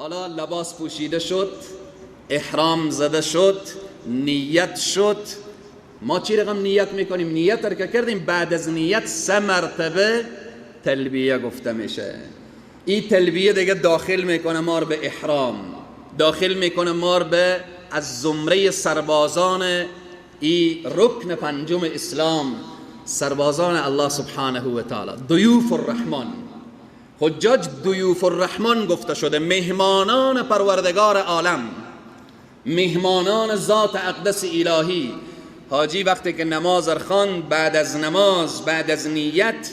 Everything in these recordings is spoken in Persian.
حالا لباس پوشیده شد، احرام زده شد، نیت شد. ما چی رقم نیت میکنیم؟ نیت رو که کردیم، بعد از نیت 3 مرتبه تلبیه گفته میشه. این تلبیه دیگه داخل میکنه ما رو به احرام، داخل میکنه ما رو به از زمره سربازان ای رکن پنجم اسلام، سربازان الله سبحانه و تعالی، ضیوف الرحمن. حجاج ضیوف الرحمن گفته شده، مهمانان پروردگار عالم، مهمانان ذات اقدس الهی. حاجی وقتی که نماز خواند، بعد از نماز، بعد از نیت،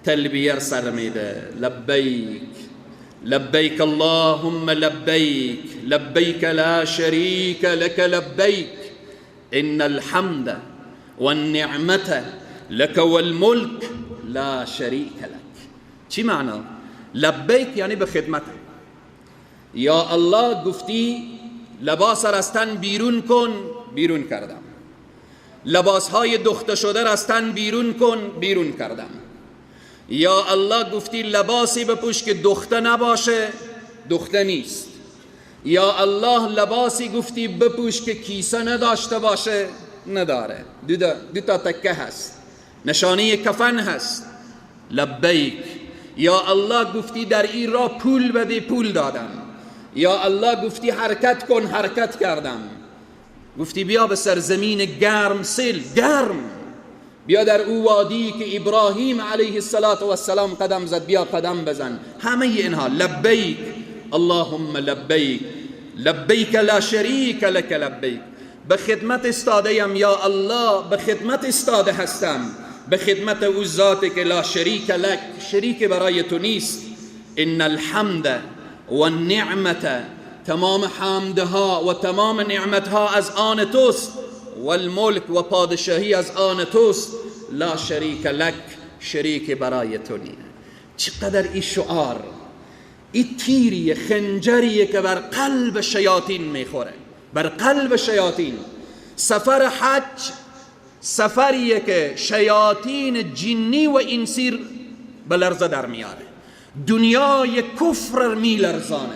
تلبیه سر میده: لبیک لبیک اللهم لبیک لبیک لا شریک لک لبیک ان الحمد والنعمت لک والملک لا شریک لک. چی معنا؟ لبیک یعنی به خدمت. یا الله گفتی لباس را از تن بیرون کن، بیرون کردم. لباس های دوخته شده را از تن بیرون کن، بیرون کردم. یا الله گفتی لباسی بپوش که دوخته نباشه، دوخته نیست. یا الله لباسی گفتی بپوش که کیسه نداشته باشه، نداره، دو تا تکه هست، نشانه کفن هست. لبیک. یا الله گفتی در این راه پول بده، پول دادم. یا الله گفتی حرکت کن، حرکت کردم. گفتی بیا به سرزمین گرم سیل، گرم، بیا در او وادی که ابراهیم علیه السلام قدم زد، بیا قدم بزن. همه اینها لبیک اللهم لبیک لبیک لا شریک لک لبیک. به خدمت استاده یم یا الله، به خدمت استاده هستم، به خدمت او ذاتی که لا شریک لک، شریک برای تو نیست. ان الحمد والنعمت، تمام حمدها و تمام نعمتها از آن توست، والملک و پادشاهی از آن توست، لا شریک لک، شریک برای تو نیست. چقدر این شعار، این تیریه، خنجریه که بر قلب شیاطین میخوره، بر قلب شیاطین. سفر حج سفریه که شیاطین جنی و انسی به لرزه در میاره، دنیای کفر میلرزانه،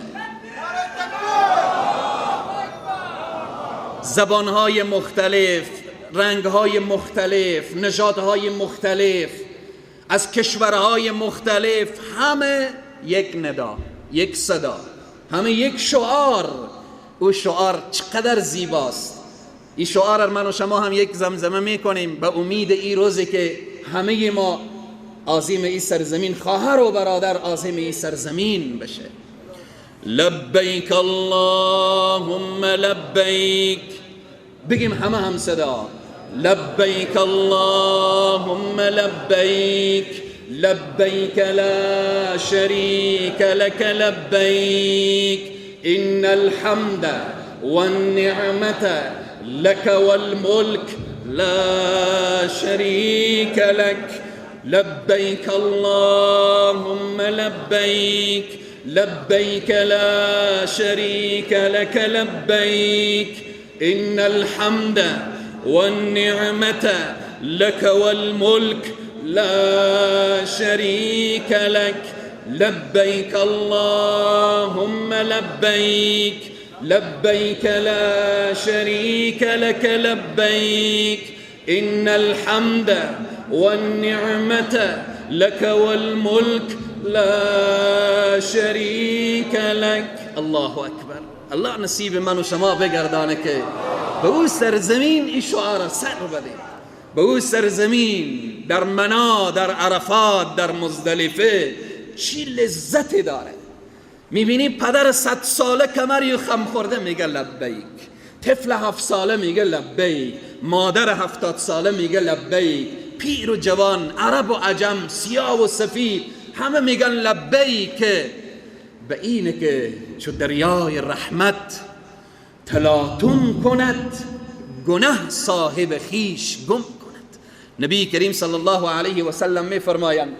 زبانهای مختلف، رنگهای مختلف، نژادهای مختلف، از کشورهای مختلف، همه یک ندا، یک صدا، همه یک شعار. او شعار چقدر زیباست. این شعار من و شما هم یک زمزمه میکنیم به امید این روزی که همه ما عظیم این سرزمین، خواهر و برادر عظیم این سرزمین بشه. لبیک اللهم لبیک، بگیم همه هم صدا: لبیک اللهم لبیک لبیک لا شریک لک لبیک ان الحمد والنعمت لك والملك لا شریک لک لبیک اللهم لبیک لبیک لا شریک لك لبیک ان الحمد والنعمت لك والملك لا شریک لك لبیک اللهم لبیک لبیک لا شریک لك لبیک ان الحمد والنعمت لك والملك لا شریک لك. الله اکبر. الله نصیب من و شما بگردانه که به او سرزمین این شعار سر بده، به او سرزمین در منا، در عرفات، در مزدلفه چی لذت داره. میبینی پدر 100 ساله کمری خم خورده میگه لبیک، طفل 7 ساله میگه لبیک، مادر 70 ساله میگه لبیک، پیر و جوان، عرب و عجم، سیاه و سفید، همه میگن لبیک. به اینه که چو دریای رحمت تلاطم کند، گناه صاحب خیش گم کند. نبی کریم صلی الله علیه و سلم میفرمایند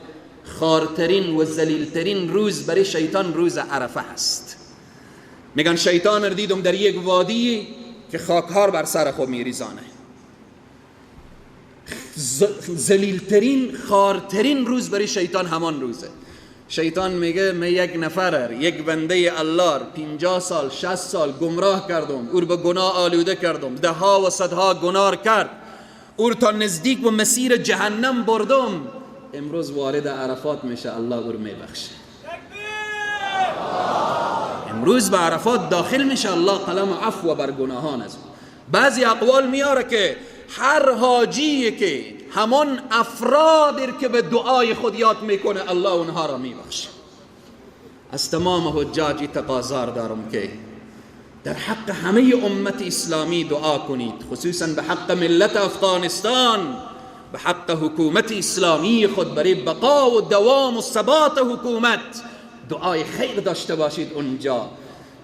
خارترین و ذلیلترین روز برای شیطان روز عرفه هست. میگن شیطان رو دیدم در یک وادی که خاکهار بر سر خود میریزانه. ذلیلترین، خارترین روز برای شیطان همان روزه. شیطان میگه من یک نفر، یک بنده الله 50 سال 60 سال گمراه کردم، او به گناه آلوده کردم، ده ها و صدها گناه کرد، او تا نزدیک و مسیر جهنم بردم، امروز وارد عرفات میشه، الله او رو میبخشه. امروز به عرفات داخل میشه، الله قلم عفو بر گناهان از او. بعضی اقوال میاره که هر حاجی که همان افرادی که به دعای خود یاد میکنه الله اونها را میبخشه. از تمام حجاجی تقاضا دارم که در حق همه امت اسلامی دعا کنید، خصوصا به حق ملت افغانستان، به حق حکومت اسلامی خود، برای بقا و دوام و ثبات حکومت دعای خیر داشته باشید. اونجا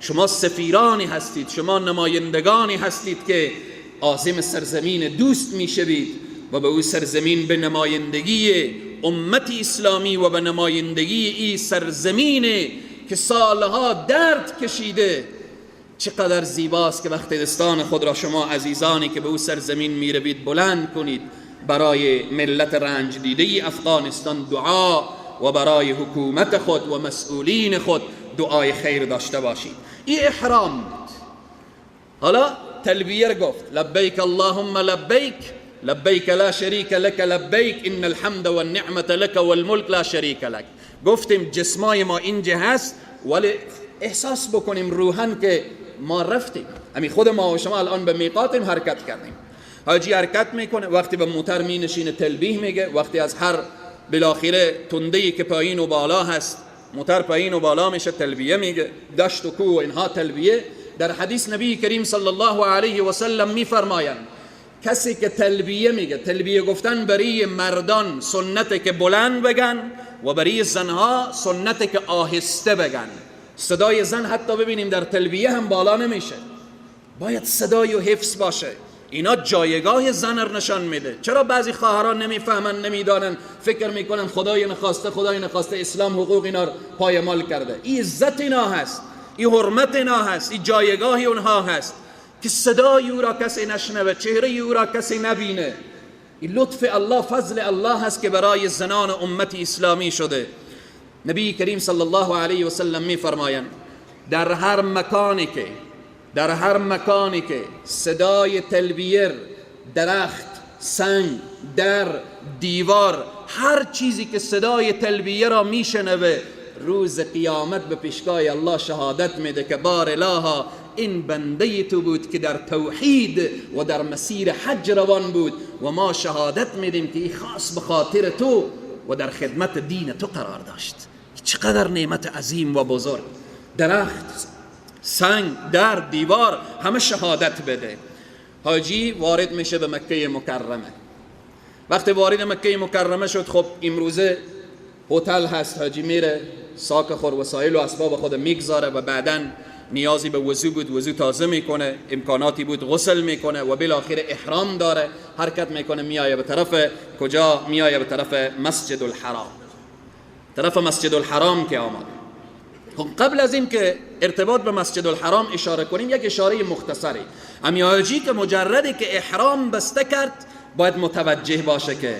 شما سفیرانی هستید، شما نمایندگانی هستید که عازم سرزمین دوست میشوید و به او سرزمین به نمایندگی امت اسلامی و به نمایندگی ای سرزمین که سالها درد کشیده. چقدر زیباست که وقتی دستان خود را شما عزیزانی که به او سرزمین میروید بلند کنید، برای ملت رنج دیده افغانستان دعا و برای حکومت خود و مسئولین خود دعای خیر داشته باشید. این احرام بود. حالا تلبیه گفت، لبیک اللهم لبیک، لبیک لا شریک لک لبیک، ان الحمد والنعمة لک والملک لا شریک لک. گفتیم جسمای ما اینجا هست، ولی احساس بکنیم روحاً که ما رفتیم، همین خود ما و شما الان به میقاتیم حرکت کردیم. حاجی حرکت میکنه، وقتی به موتر می نشینه تلبیه میگه، وقتی از هر بالاخره تنده‌ای که پایین و بالا هست موتر پایین و بالا میشه تلبیه میگه، دشت و کوه و اینها تلبیه. در حدیث نبی کریم صلی الله علیه و سلم میفرمایند کسی که تلبیه میگه، تلبیه گفتن برای مردان سنته که بلند بگن و برای زنها سنته که آهسته بگن. صدای زن حتی ببینیم در تلبیه هم بالا نمیشه، باید صدای و حفظ باشه. اینا جایگاه زن رو نشان میده. چرا بعضی خواهران نمیفهمن، نمیدانن، فکر میکنن خدای نخواسته، خدای نخواسته اسلام حقوق اینا رو پایمال کرده. این عزت اینا هست، این حرمت اینا هست، این جایگاه اونها هست که صدای او را کسی نشنوه، چهره او را کسی نبینه. این لطف الله، فضل الله هست که برای زنان امت اسلامی شده. نبی کریم صلی الله علیه و سلم میفرمایند در هر مکانی که، در هر مکانی که صدای تلبیه، درخت، سنگ، در، دیوار، هر چیزی که صدای تلبیه را میشنوه، روز قیامت به پیشگاه الله شهادت میده که بار الها این بنده تو بود که در توحید و در مسیر حج روان بود و ما شهادت میدیم که این خاص به خاطر تو و در خدمت دین تو قرار داشت. چقدر نعمت عظیم و بزرگ! درخت، سنگ، در، دیوار همه شهادت بده. حاجی وارد میشه به مکه مکرمه. وقتی وارد مکه مکرمه شد، خب امروزه هتل هست، حاجی میره ساک خور، وسایل و اسباب خود میگذاره و بعداً نیازی به وضو بود وضو تازه میکنه، امکاناتی بود غسل میکنه و بالاخره احرام داره، حرکت میکنه، میایه به طرف کجا؟ میایه به طرف مسجد الحرام. طرف مسجد الحرام که آمد. خب قبل از این که ارتباط به مسجد الحرام اشاره کنیم، یک اشاره مختصری. امی حاجی که مجردی که احرام بسته کرد باید متوجه باشه که،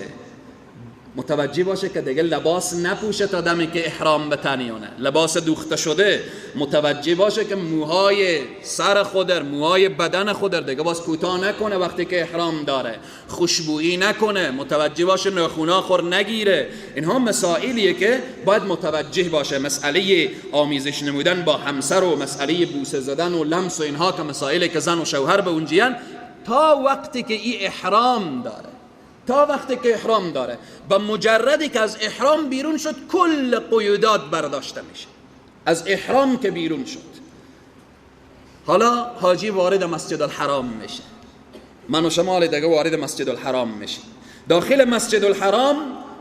متوجه باشه که دیگه لباس نپوشه تا دمی که احرام بتنیونه، لباس دوخته شده. متوجه باشه که موهای سر خودر، موهای بدن خودر دیگه باز کوتاه نکنه وقتی که احرام داره، خوشبویی نکنه، متوجه باشه ناخونا خور نگیره. اینها مسائلیه که باید متوجه باشه. مسئله آمیزش نمودن با همسر و مسئله بوسه زدن و لمس و اینها که مسائلی که زن و شوهر به اونجیان، تا وقتی که این احرام داره، تا وقتی که احرام داره، با مجردی که از احرام بیرون شد کل قیودات برداشته میشه. از احرام که بیرون شد، حالا حاجی وارد مسجد الحرام میشه. من و شما دیگه وارد مسجد الحرام میشه. داخل مسجد الحرام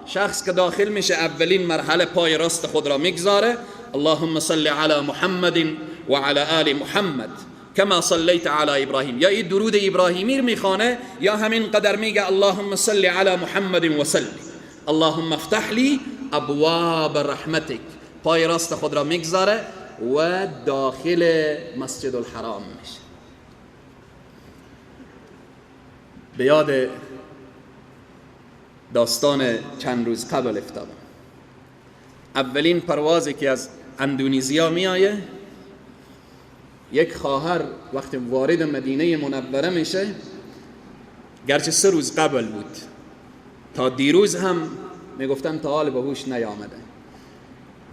شخص که داخل میشه اولین مرحله پای راست خود را میگذاره، اللهم صل علی محمد و علی آل محمد کما صلیت علی ابراهیم، یا این درود ابراهیمی رو میخوانه یا همین قدر میگه اللهم صل علی محمد و سلم، اللهم افتح لی ابواب رحمتک. پای راست خود را میگذاره و داخل مسجد الحرام میشه. به یاد داستان چند روز قبل افتادم. اولین پروازی که از اندونزیا میآیه، یک خواهر وقتی وارد مدینه منوره میشه، گرچه 3 روز قبل بود، تا دیروز هم میگفتن تا حال به هوش نیامده،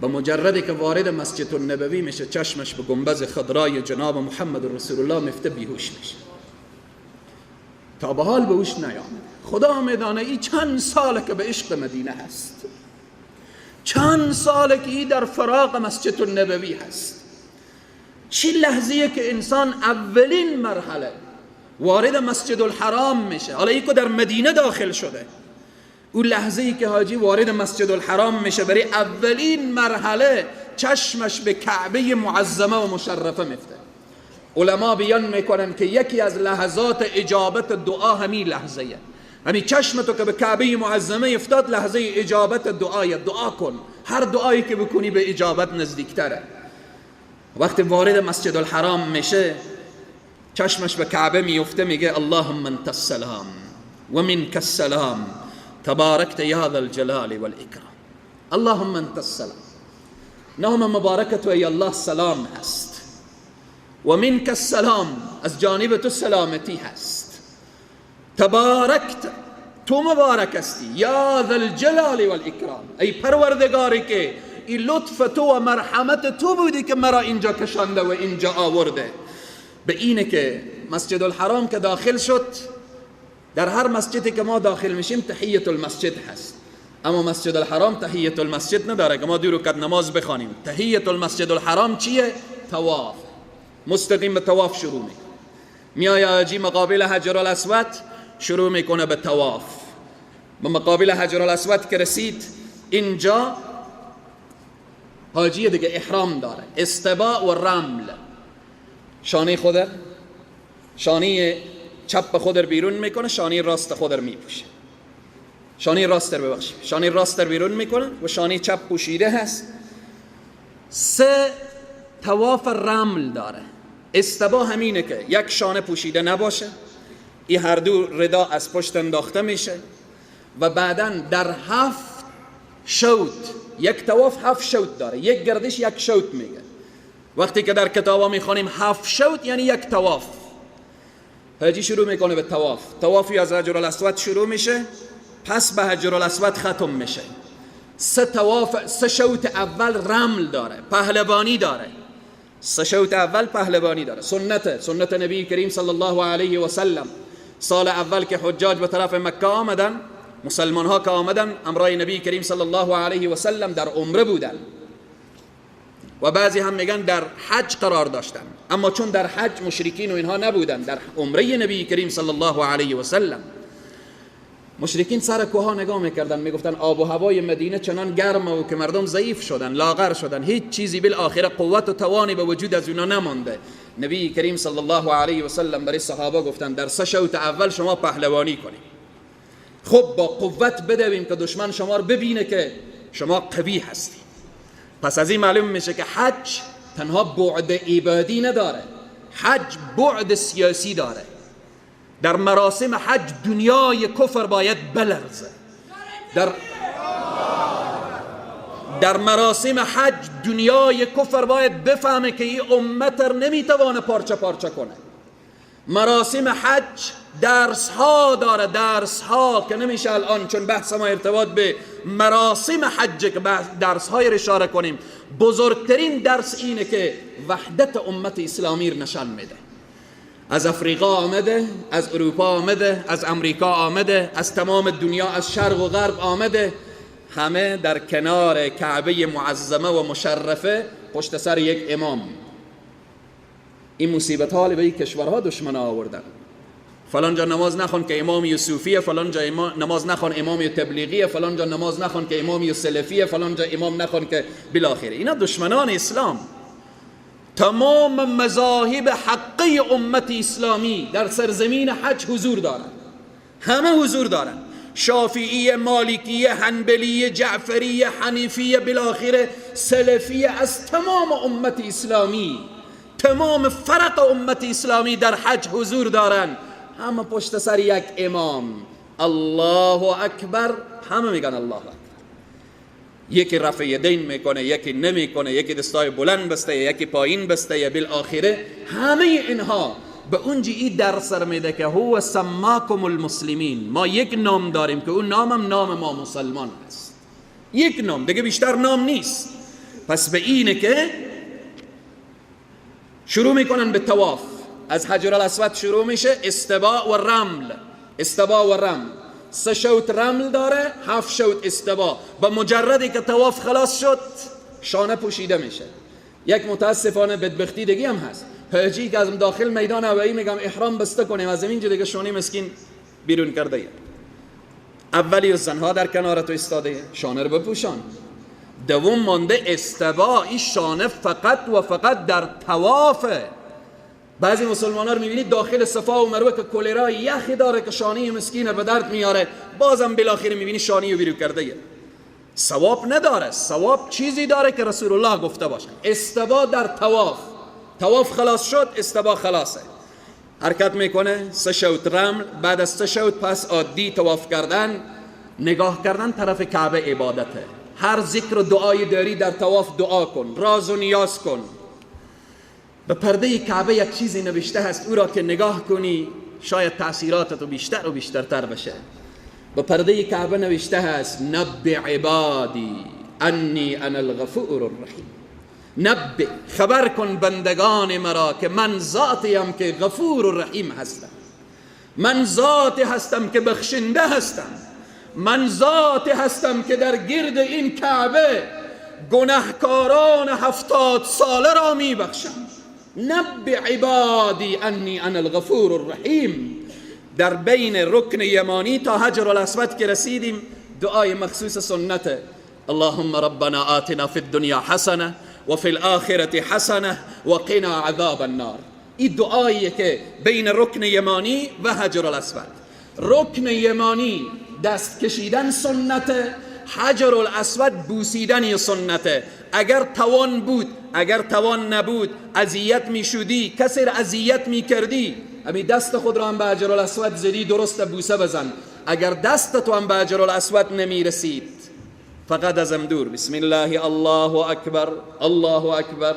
به مجردی که وارد مسجد النبوی میشه، چشمش به گنبز خضرای جناب محمد رسول الله میفته، بیهوش میشه. تا به حال به هوش نیامده. خدا میدانه ای چند ساله که به عشق مدینه هست، چند ساله که ای در فراق مسجد النبوی هست. چی لحظیه که انسان اولین مرحله وارد مسجد الحرام میشه، حالا ای که در مدینه داخل شده، اون لحظه ای که حاجی وارد مسجد الحرام میشه، برای اولین مرحله چشمش به کعبه معظمه و مشرفه میفته. علما بیان میکنن که یکی از لحظات اجابت دعا همین لحظه، همین چشم تو که به کعبه معظمه افتاد، لحظه اجابت دعای. دعا کن، هر دعایی که بکنی به اجابت نزدیکتره. وقتی وارد مسجد الحرام میشه، چشمش به کعبه میفته، میگه اللهم انت السلام و منک السلام تبارکت یا ذا الجلال والاکرام. اللهم انت السلام، نام مبارکت و ای الله سلام هست، و منک السلام، از جانب تو سلامتی هست، تبارکت، تو مبارک هستی، یا ذا الجلال والاکرام، ای پروردگاری که این لطف تو و مرحمت تو بودی که مرا اینجا کشانده و اینجا آورده. به اینه که مسجد الحرام که داخل شد، در هر مسجدی که ما داخل میشیم تحیت المسجد هست، اما مسجد الحرام تحیت المسجد نداره که ما 2 رکعت نماز بخوانیم. تحیت المسجد الحرام چیه؟ طواف. مستقیم به طواف شروع میکنه. میای حاجی مقابل حجر الاسود شروع میکنه به طواف. به مقابل حجر الاسود که رسید، اینجا حاجی دیگه احرام داره، استباء و رمل، شانه خود، شانه چپ خود رو بیرون میکنه، شانه راست خود رو میپوشه، شانه راست رو ببخشید، شانه راست رو بیرون میکنه و شانه چپ پوشیده هست. 3 طواف رمل داره. استبا همینه که یک شانه پوشیده نباشه، این هر دو ردا از پشت انداخته میشه و بعداً در 7 شوط، یک طواف 7 شوط داره، یک گردش یک شوط میگه. وقتی که در کتابا میخوانیم 7 شوط یعنی یک طواف. حاجی شروع میکنه به طواف، طوافی از حجر الاسود شروع میشه، پس به حجر الاسود ختم میشه. 3 طواف، 3 شوط اول رمل داره، پهلوانی داره. 3 شوط اول پهلوانی داره، سنت نبی کریم صلی الله علیه و سلم. سال اول که حجاج به طرف مکه آمدن، مسلمان ها که آمدن امرای نبی کریم صلی الله علیه و سلم در عمره بودن و بعضی هم میگن در حج قرار داشتن، اما چون در حج مشرکین و اینها نبودن، در عمره نبی کریم صلی الله علیه و سلم مشرکین سر کوه نگاه میکردن، میگفتن آب و هوای مدینه چنان گرمه و که مردم ضعیف شدن، لاغر شدن، هیچ چیزی بالآخره قوت و توانی به وجود از اونا نمانده. نبی کریم صلی الله علیه و سلم برای صحابه گفتن در 3 شوط اول شما پهلوانی کنید، خب با قوت بدویم که دشمن شما رو ببینه که شما قوی هستید. پس از این معلوم میشه که حج تنها بعد عبادی نداره، حج بعد سیاسی داره. در مراسم حج دنیای کفر باید بلرزه. در مراسم حج دنیای کفر باید بفهمه که این امت رو نمیتوانه پارچه پارچه کنه. مراسم حج درس ها داره، درس ها که نمیشه الان چون بحث ما ارتباط به مراسم حج که درس های رو اشاره کنیم. بزرگترین درس اینه که وحدت امت اسلامی رو نشان میده. از افریقا آمده، از اروپا آمده، از امریکا آمده، از تمام دنیا، از شرق و غرب آمده، همه در کنار کعبه معظمه و مشرفه پشت سر یک امام. این مصیبت ها به این کشورها دشمن آوردن. فلان جا نماز نخوان که امام یوسفیه، فلان جا نماز نخوان امام تبلیغیه، فلان جا نماز نخوان که امام سلفیه، فلان جا امام نخوان که بالاخره. اینا دشمنان اسلام. تمام مذاهب حقی امت اسلامی در سرزمین حج حضور دارند، همه حضور دارند. شافعی، مالکی، حنبلی، جعفری، حنیفی، بالاخره سلفی، از تمام امت اسلامی، تمام فرق امت اسلامی در حج حضور دارند، همه پشت سر یک امام. الله اکبر، همه میگن الله اکبر. یکی رفع یدین میکنه، یکی نمیکنه، یکی دستای بلند بسته، یکی پایین بسته. بالاخره همه اینها به اونجا ای درس میده که هو سماکم المسلمین. ما یک نام داریم که اون نامم نام ما مسلمان است، یک نام دیگه، بیشتر نام نیست. پس به اینه که شروع میکنن به طواف. از حجر الاسود شروع میشه، استباء و رمل، استباء و رمل، 3 شوط رمل داره، 7 شوط استباء. با مجردی که طواف خلاص شد شانه پوشیده میشه. یک متاسفانه بدبختی دیگه هم هست، حاجی که از داخل میدان هوایی میگم احرام بسته کنیم، از اینجا دیگه شانه مسکین بیرون کرده. اولی زنها در کنار تو ایستاده، شانه رو بپوشان. دوم مانده استباء، این شانه فقط و فقط در طوافه. بعضی مسلمان ها رو میبینید داخل صفا و مروه که کولرا یخی داره که شانه مسکین به درد میاره، بازم بالاخره میبینی شانه رو بیرون کرده. ثواب نداره، ثواب چیزی داره که رسول الله گفته باشه. استباء در طواف، طواف خلاص شد، استباء خلاصه. حرکت میکنه 3 شوط رمل، بعد از 3 شوط پس عادی طواف کردن، نگاه کردن طرف کعبه عبادته. هر ذکر و دعای داری در طواف دعا کن، راز و نیاز کن. به پرده کعبه یک چیزی نوشته هست، او را که نگاه کنی شاید تأثیرات تو بیشتر و بیشترتر بشه. به پرده کعبه نوشته هست نب عبادی انی انا الغفور الرحیم. نب، خبر کن بندگان مرا که من ذاتیم که غفور و رحیم هستم، من ذاتی هستم که بخشنده هستم، من ذاتی هستم که در گرد این کعبه گناهکاران 70 ساله را می بخشم. نب عبادی انی انا الغفور الرحیم. در بین رکن یمانی تا حجر الاسود که رسیدیم دعای مخصوص سنته، اللهم ربنا آتنا فی الدنیا حسنه و فی الاخرة حسنه و قنا عذاب النار. این دعاییه که بین رکن یمانی و حجر الاسود. رکن یمانی دست کشیدن سنته، حجر الاسود بوسیدن سنته. اگر توان بود، اگر توان نبود، اذیت میشدی، کسی را اذیت میکردی، امی دست خود را هم به حجر الاسود زدی، درست بوسه بزن. اگر دست تو هم به حجر الاسود نمیرسید، فقط ازم دور، بسم الله الله اکبر الله اکبر،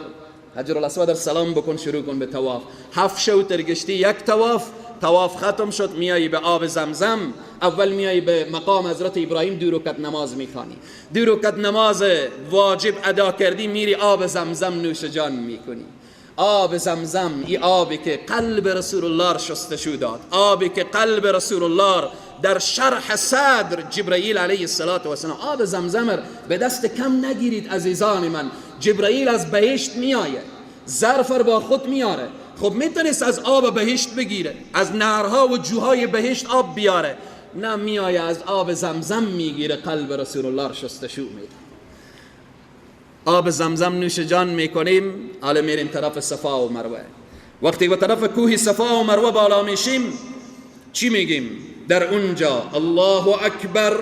حجر الاسود سلام بکن، شروع کن به طواف. 7 شوط گشتی، یک طواف، طواف ختم شد، میایی به آب زمزم. اول میایی به مقام حضرت ابراهیم، 2 رکعت نماز میخوانی، 2 رکعت نماز واجب ادا کردی، میری آب زمزم نوش جان میکنی. آب زمزم، ای آبی که قلب رسول الله شستشو داد، آبی که قلب رسول الله در شرح صدر جبرائیل علیه السلام، آب زمزم به دست کم نگیرید عزیزان من. جبرائیل از بهشت میآید، ظرف با خود میاره. خب میتونست از آب بهشت بگیره، از نهرها و جوهای بهشت آب بیاره، نه، میآید از آب زمزم میگیره، قلب رسول الله شستشو میده. آب زمزم نوش جان میکنیم. حالا میریم طرف صفا و مروه. وقتی به طرف کوه صفا و مروه بالا میشیم چی میگیم در اونجا؟ الله اکبر،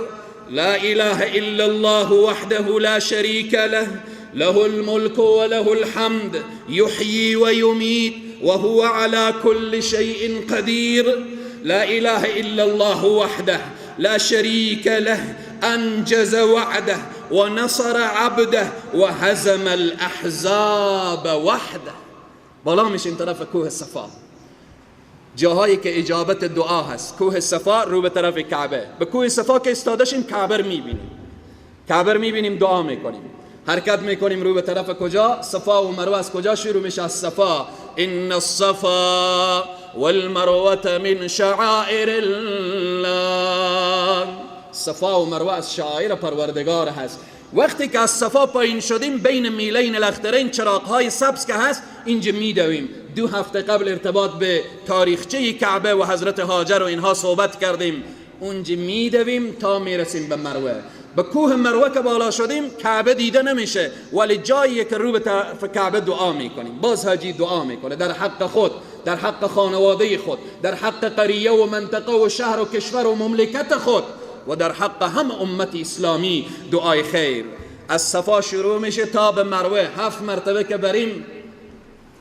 لا اله الا الله وحده لا شریک له، له الملك وله الحمد يحيي ويميت وهو على كل شيء قدير، لا اله الا الله وحده لا شريك له، انجز وعده ونصر عبده وهزم الاحزاب وحده. بالا میشیم طرف کوه صفا، جاهایی که اجابت دعا هست. کوه صفا رو به طرف کعبه. به کوه صفا که استادشیم کعبه رو میبینیم، کعبه رو میبینیم، دعا میکنیم، حرکت میکنیم رو به طرف کجا؟ صفا و مروه. از کجا شروع میشه؟ از صفا. ان الصفا والمروه من شعائر الله. صفا و مروه از شعائر پروردگار هست. وقتی که از صفا پایین شدیم، بین میلین الاخترین چراغ‌های سبز که هست، اینجا میدویم. 2 هفته قبل ارتباط به تاریخچه کعبه و حضرت هاجر و اینها صحبت کردیم. اونجا میدویم تا میرسیم به مروه. به کوه مروه که بالا شدیم کعبه دیده نمیشه، ولی جایی که رو به طرف کعبه دعا میکنیم. باز حاجی دعا میکنه در حق خود، در حق خانواده خود، در حق قریه و منطقه و شهر و کشور و مملکت خود و در حق هم امت اسلامی دعای خیر. از صفا شروع میشه تا به مروه، 7 مرتبه که بریم،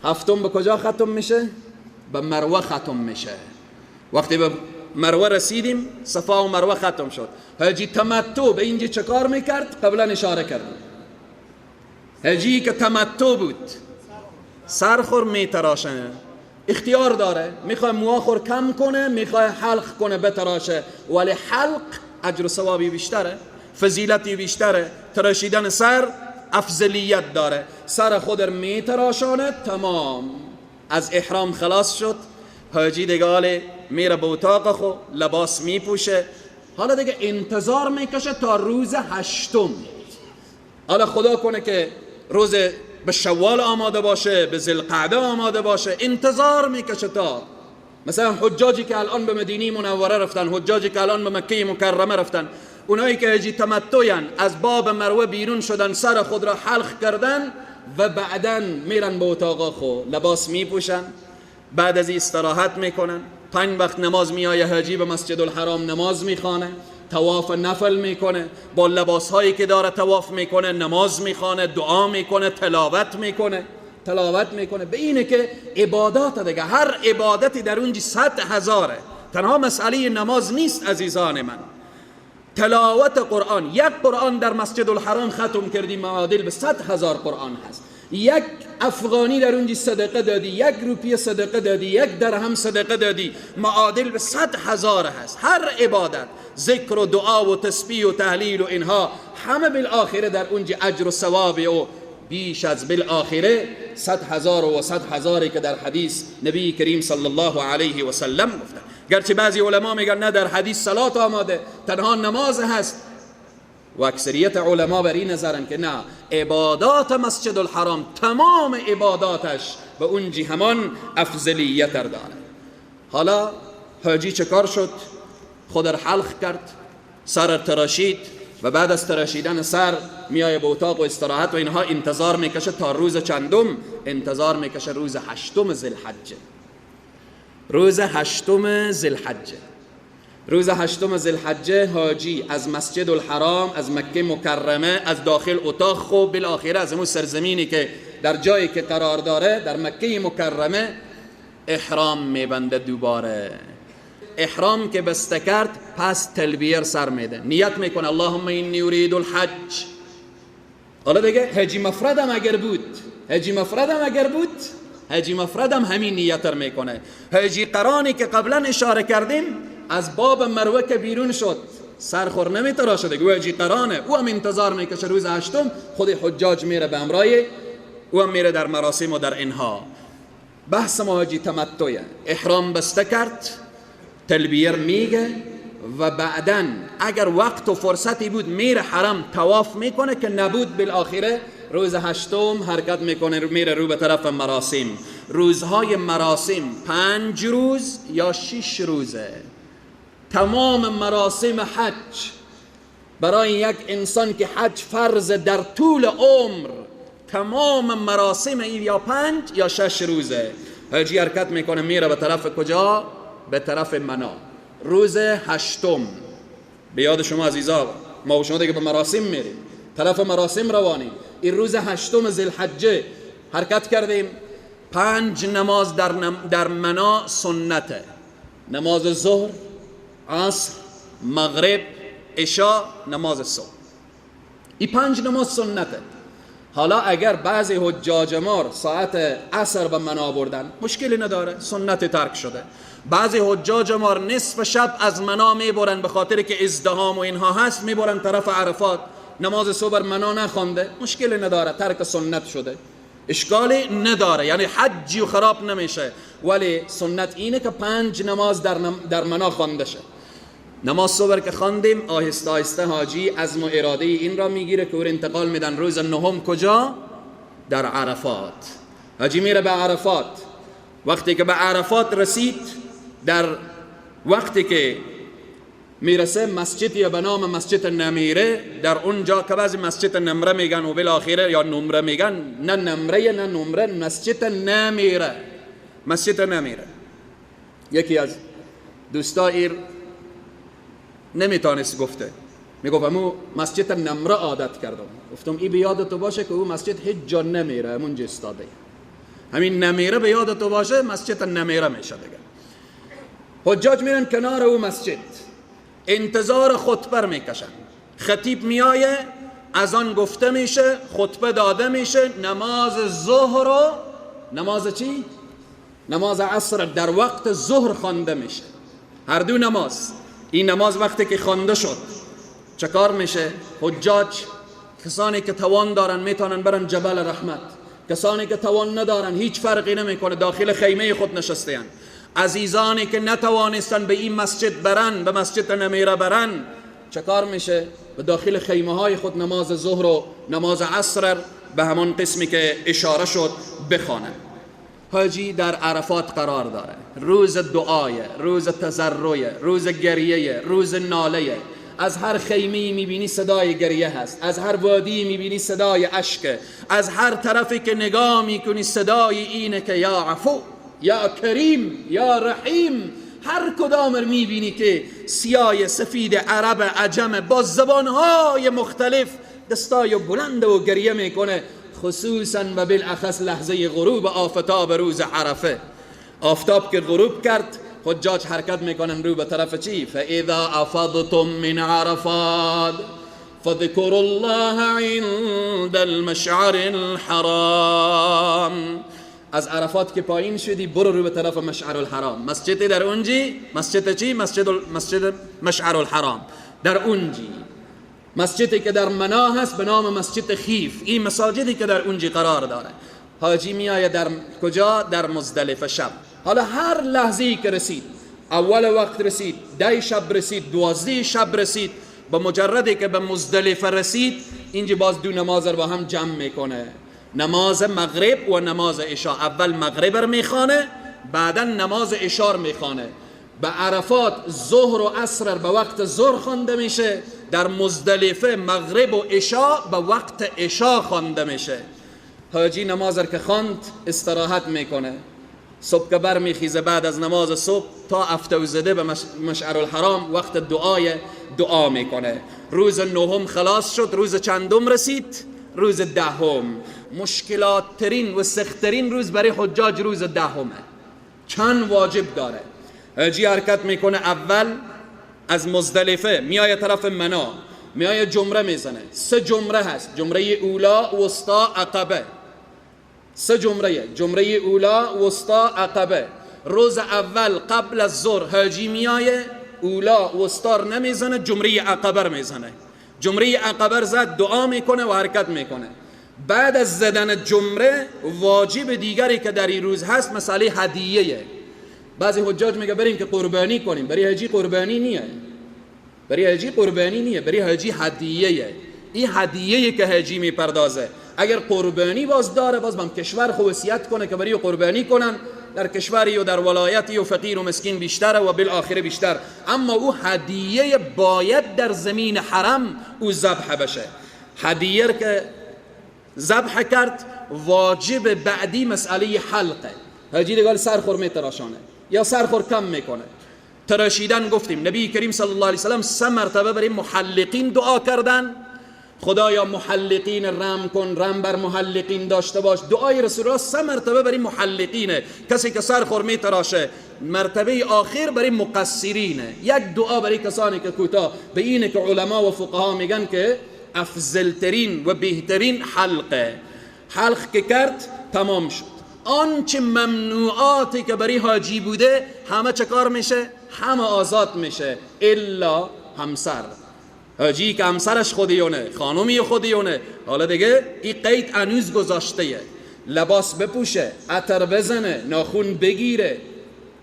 هفتم به کجا ختم میشه؟ به مروه ختم میشه. وقتی به مروه رسیدیم، صفا و مروه ختم شد. حاجی تمتع به اینجا چه کار میکرد؟ قبلا اشاره کردیم. حاجی که تمتع بود سرخور میتراشه، اختیار داره، میخواد موها کم کنه، میخواد حلق کنه بتراشه، ولی حلق اجر و ثوابی بیشتره، فضیلتی بیشتره، تراشیدن سر افضلیت داره. سر خود رو میتراشانه، تمام، از احرام خلاص شد. حاجی دیگه حالا میره به اتاق خو، لباس میپوشه، حالا دیگه انتظار میکشه تا روز هشتم. حالا خدا کنه که روز به شوال آماده باشه، به ذوالقعده آماده باشه، انتظار میکشه تا مثلا حجاجی که الان به مدینه منوره رفتن، حجاجی که الان به مکه مکرمه رفتن، اونایی که حاجی تمتعین از باب مروه بیرون شدن، سر خود را حلق کردن و بعداً میرن به اتاق خو، لباس میپوشن، بعد از استراحت میکنن، 5 وقت نماز میایه حاجی به مسجد الحرام نماز میخوانه، طواف نفل میکنه، با لباس هایی که داره طواف میکنه، نماز میخوانه، دعا میکنه، تلاوت میکنه، تلاوت میکنه. به اینه که عبادات دیگه، هر عبادتی در اونجا 100,000. تنها مسئله نماز نیست عزیزان من. تلاوت قرآن، یک قرآن در مسجد الحرام ختم کردی معادل به 100,000 قرآن هست. یک افغانی در اونجا صدقه دادی، یک روپیه صدقه دادی، یک درهم صدقه دادی، معادل به 100,000 هست. هر عبادت، ذکر و دعا و تسبیح و تهلیل و اینها همه بالآخره در اونجا اجر و ثواب و بیش از بالآخره 100,000 و 100,000 که در حدیث نبی کریم صلی الله علیه و سلم گفته. گرچه بعضی علما میگن نه، در حدیث صلات آماده، تنها نماز هست، و اکثریت علما بر این نظرن که نه، عبادات مسجد الحرام تمام عباداتش به اونجی همان افضلیت داره. حالا حاجی چه کار شد؟ خود را حلق کرد، سر تراشید و بعد از تراشیدن سر میایه به اتاق و استراحت و اینها، انتظار میکشه تا روز چندم؟ انتظار میکشه روز هشتم ذوالحجه. روز هشتم ذوالحجه، روز هشتم ذوالحجه حاجی از مسجد الحرام، از مکه مکرمه، از داخل اتاق خو، بالاخره از اون سرزمینی که در جایی که قرار داره در مکه مکرمه احرام میبنده. دوباره احرام که بسته کرد، پس تلبیه سر میده، نیت میکنه اللهم انی ارید الحج. حالا دیگه حجی مفردم اگر بود، حجی مفردم اگر بود، حجی مفردم همین نیت رو میکنه. حجی قرانی که قبلا اشاره کردیم از باب مروه که بیرون شد سرخور نمیتراشه دیگه، او حجی قرانه، او هم انتظار میکشه روز هشتم، خود حجاج میره به امرای او هم میره در مراسم و در اینها. بحث ما حجی تمتعه، احرام بسته کرد، تلبیه میگه و بعداً اگر وقت و فرصتی بود میره حرم طواف میکنه، که نبود بالآخره روز هشتم حرکت میکنه میره رو به طرف مراسم. روزهای مراسم 5 روز یا 6 روزه. تمام مراسم حج برای یک انسان که حج فرض در طول عمر، تمام مراسم این یا 5 یا 6 روزه. حاجی حرکت میکنه میره به طرف کجا؟ به طرف منا. روز هشتم، به یاد شما عزیزا، ما و شما دیگه به مراسم میریم، طرف مراسم روانیم. این روز هشتم ذوالحجه حرکت کردیم. 5 نماز در منا سنته: نماز ظهر، عصر، مغرب، عشاء، نماز صبح. این 5 نماز سنته. حالا اگر بعضی حجاج مار ساعت عصر به منا بردن، مشکلی نداره، سنت ترک شده. بعضی حجاج مار نصف شب از منا میبرن، به خاطر که ازدحام و اینها هست، میبرن طرف عرفات، نماز صبح منا نخوانده، مشکلی نداره، ترک سنت شده، اشکالی نداره، یعنی حجی و خراب نمیشه. ولی سنت اینه که 5 نماز در منا خوانده شه. نماز صبح که خواندیم، آهسته آهسته حاجی عزم و اراده این را میگیره که او انتقال میدن روز نهم کجا؟ در عرفات. حاجی میره به عرفات. وقتی که به عرفات رسید، در وقتی که میرسه مسجدی به نام مسجد نمیره، در اونجا که بعضی مسجد نمره میگن و بالاخره یا نمره میگن، نه نمره نه نمره، مسجد نمیره، مسجد نمیره. یکی از دوستا ایر نمیتونست گفته، میگفت امو مسجد نمره عادت کردم. گفتم ای به یاد تو باشه که او مسجد هیچ جا نمیره، همونجا استاده، همین نمیره به یاد تو باشه، مسجد نمیره میشه دیگه. حجاج میرن کنار او مسجد، انتظار خطبه میکشن. خطیب میایه، اذان گفته میشه، خطبه داده میشه، نماز ظهر و نماز چی؟ نماز عصر در وقت ظهر خوانده میشه. هر دو نماز. این نماز وقتی که خوانده شد چه کار میشه؟ حجاج کسانی که توان دارن میتونن برن جبل رحمت، کسانی که توان ندارن هیچ فرقی نمیکنه، داخل خیمه خود نشستن. عزیزانی که نتوانستن به این مسجد برن، به مسجد نمیره برن، چه کار میشه؟ به داخل خیمه های خود نماز ظهر و نماز عصر به همان قسمی که اشاره شد بخوانن. حاجی در عرفات قرار داره، روز دعای، روز تضرع، روز گریه، روز ناله. از هر خیمه میبینی صدای گریه هست، از هر وادی میبینی صدای اشک، از هر طرفی که نگاه میکنی صدای اینه که یا عفو، یا کریم، یا رحیم. هر کدام میبینی که سیاه، سفید، عرب، عجم، با زبانهای مختلف دستای بلند و گریه میکنه، خصوصا و بالاخص لحظه غروب آفتاب روز عرفه. آفتاب که غروب کرد، حجاج حرکت میکنن رو به طرف چی؟ فاذا افضتم من عرفات فاذكروا الله عند المشعر الحرام. از عرفات که پایین شدی برو رو به طرف مشعر الحرام. مسجد در اونجی، مسجد چی؟ مسجد مشعر الحرام در اونجی، مسجدی که در منا هست به نام مسجد خیف. این مساجدی که در اونجی قرار داره. حاجی میایه در کجا؟ در مزدلفه شب. حالا هر لحظه‌ای که رسید، اول وقت رسید، 10 شب رسید، 12 شب رسید، با مجردی که به مزدلفه رسید، اینجا باز دو نماز رو با هم جمع میکنه، نماز مغرب و نماز عشاء. اول مغرب رو میخوانه، بعدا نماز عشاء میخوانه. به عرفات ظهر و عصر به وقت ظهر خوانده میشه، در مزدلفه مغرب و عشاء به وقت عشاء خوانده میشه. حاجی نماز رو که خواند استراحت میکنه، صبح که برمیخیزه بعد از نماز صبح تا افتوزده به مشعر الحرام وقت دعای دعا میکنه. روز نهم خلاص شد، روز چندم رسید؟ روز دهم. مشکلات ترین و سختترین روز برای حجاج روز دهمه. چند واجب داره. حاجی حرکت میکنه، اول از مزدلفه میایه طرف منا، میایه جمره میزنه. 3 جمره هست، جمره اولا، وسطا، عقبه. 3 جمره، جمره اولا، وسطا، عقبه. روز اول قبل از ظهر حاجی میایه، اولا وسطا نمیزنه، جمره عقبه میزنه. جمره عقبه زد، دعا میکنه و حرکت میکنه. بعد از زدن جمره واجب دیگری که در این روز هست مسئله هدیه. بعضی حجاج میگه بریم که قربانی کنیم. برای حاجی قربانی نیه، برای حاجی قربانی نیه، برای حاجی هدیه. این هدیه که حاجی میپردازه، اگر قربانی باز داره، باز بم کشور خو وصیت کنه که برای قربانی کنن، در کشوری و در ولایتی و فقیر و مسکین بیشتره و بالآخره بیشتر. اما او هدیه باید در زمین حرم او ذبح بشه. هدیه که ذبح کرد، واجب بعدی مسئله حلقه. حاجی دیگه سرخور میتراشانه یا سرخور کم میکنه. تراشیدن گفتیم نبی کریم صلی الله علیه وسلم 3 مرتبه برای محلقین دعا کردن، خدایا محلقین رحم کن، رحم بر محلقین داشته باش. دعای رسول الله 3 مرتبه برای محلقینه، کسی که سرخور میتراشه. مرتبه آخر برای مقصرینه، یک دعا برای کسانی که کوتاه. به اینه که علما و فقها میگن که افضلترین و بهترین حلقه. حلق که کرد تمام شد. آنچه ممنوعاتی که برای حاجی بوده همه چه کار میشه؟ همه آزاد میشه، الا همسر. حاجی که همسرش خودیونه، خانومی خودیونه، حالا دیگه این قید انوز گذاشته، لباس بپوشه، عطر بزنه، ناخون بگیره،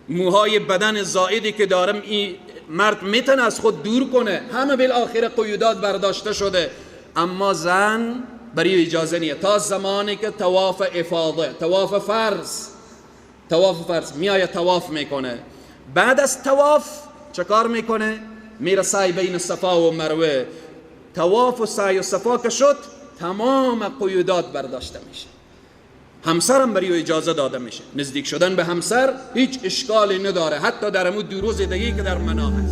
موهای بدن زائدی که دارم این مرد میتونه از خود دور کنه، همه بالآخره قیودات برداشته شده. اما زن برای اجازه نیه تا زمانی که طواف افاضه، طواف فرض، طواف فرض میایه طواف میکنه. بعد از طواف چه کار میکنه؟ میره سعی بین صفا و مروه. طواف و سعی و صفا که شد تمام قیودات برداشته میشه، همسرم برای اجازه داده میشه. نزدیک شدن به همسر هیچ اشکالی نداره، حتی در امو 2 روز دیگه که در منا هست.